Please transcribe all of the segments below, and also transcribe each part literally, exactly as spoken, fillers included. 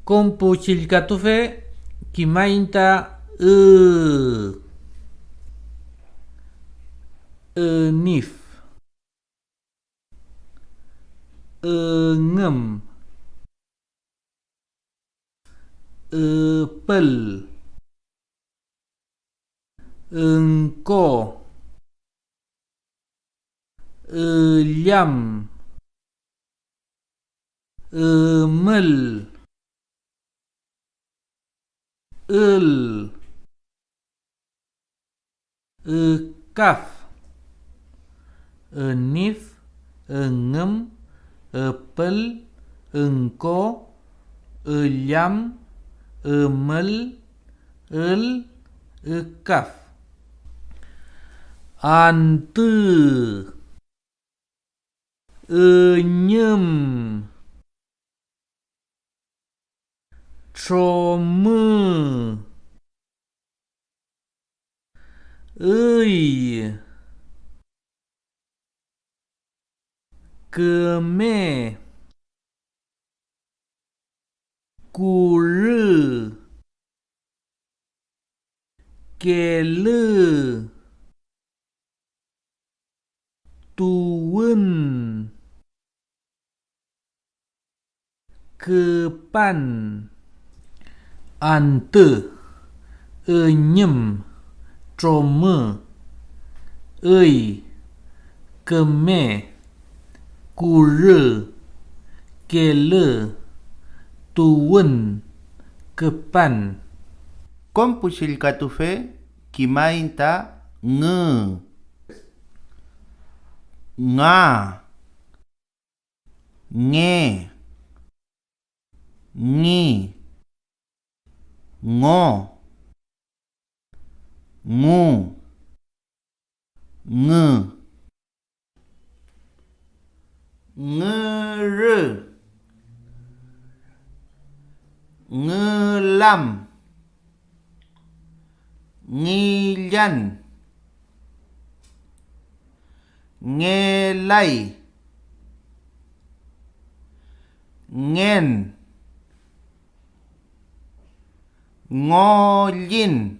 Kom pu chillkatufe, kimaiñ ta ü, ünif, üngüm, üpül, üngko, üllam, ümül, ül, ükaf, ünif, üngüm, üpül, üngko, üllam, ümül, ül, ükaf. Antü, üñüm, tromü, üy, küme, kurü, kelü, tuwün, küpan, antü, üñüm, tromü, üy, küme, kurü, kelü, tuwün, küpan. Kom pu chillkatufe, kimaiñ ta ngü, nga, nge, ngi, ngo, ngu, ngü, ngürü, ngülam, ngillan, ngelay, ngen, ngollin,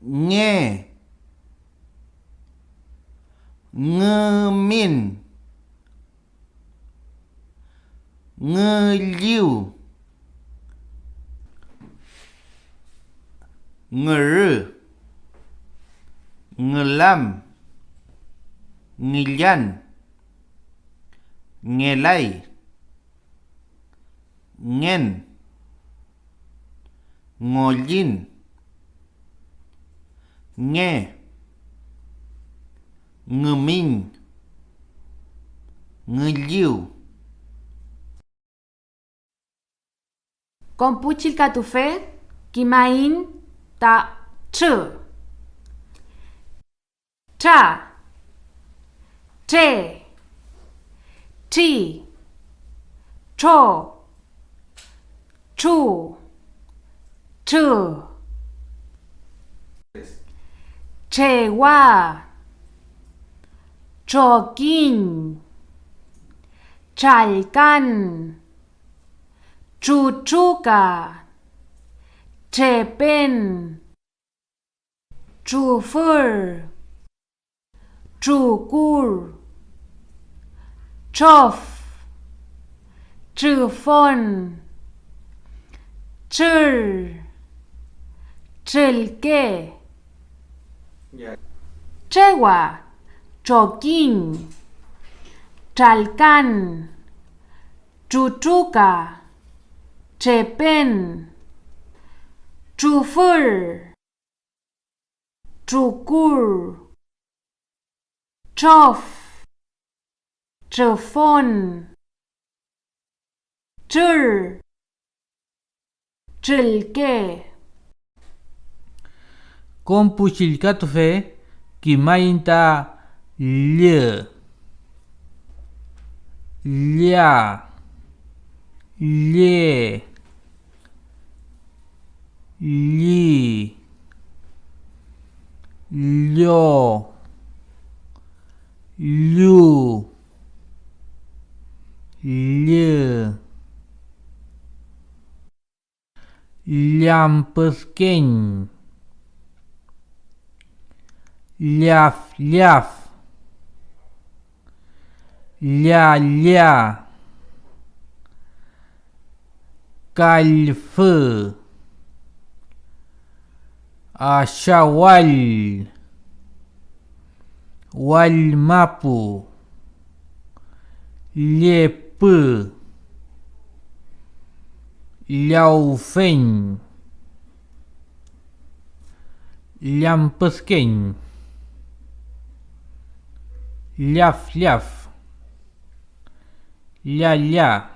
nge, ngümin, ngülliw, ngürü, ngülam, ngillan, ngelay, ngen, ngollin, nge, ngümiñ, ngülliw. Kom pu chillkatufe, kimaiñ ta trü. Tra, tre, tri, tro, tru, trü. Trewa, trokiñ, trallkan, trutruka, trepen, trufür, trukur, trof, trüfon, trür, trülke, trewa, trokiñ, trallkan, trutruka, trepen, trufür, trukur, trof, trüfon, trür, trülke. Kom pu chillkatufe, kimaiñ ta llü, lla, lle, lli, llo, llu, llü, Llampüdkeñ. Llafllaf. Llalla. Kallfü. Achawall. Wallmapu. Llepü. Llawfeñ. Llampüdkeñ. Llafllaf. Llalla.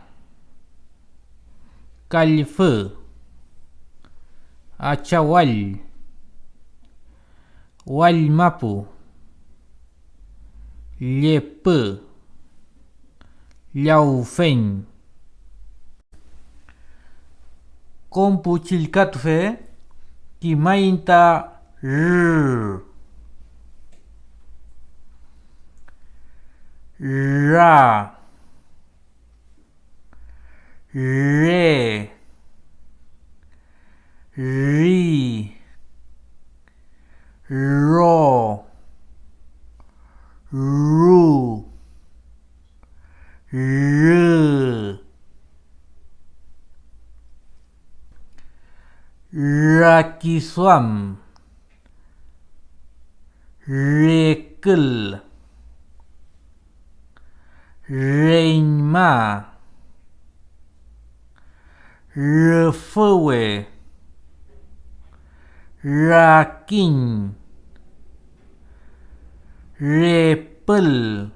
Kallfü. Achawall. Wallmapu. Llepü. Llawfeñ. Kom pu chillkatufe kimaiñ ta r, ra, re, ri, ro, ru, rü. Rakiduam. Rekül. Reñma. Rüfüwe. Rakiñ. Repül.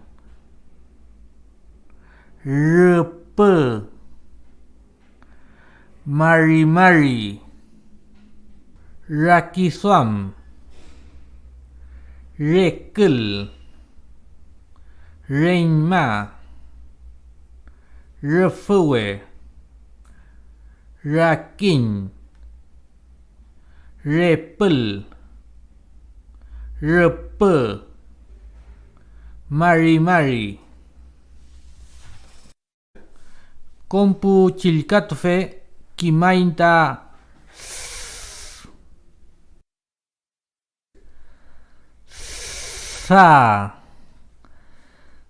Rüpü. Marimari. Rakiduam. Rekül. Reñma. Rüfüwe. Rakiñ. Repül. Rüpü. Marimari. Kom pu chillkatufe kimaiñ ta s, sa,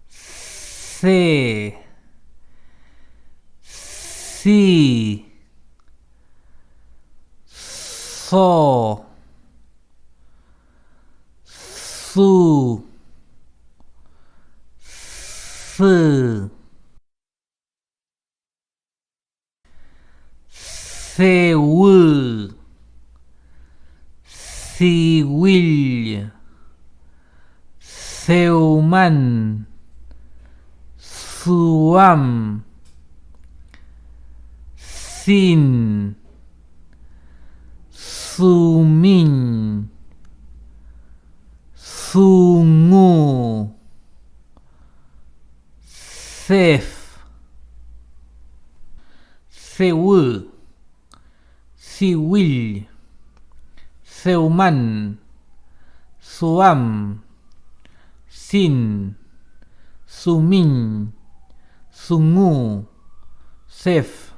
se, si, so, su, sü. Dewü, diwill, dewman, duam, din, dumiñ, dungu. Def, dewü, diwill, dewman, duam, din, dumiñ, dungu, def.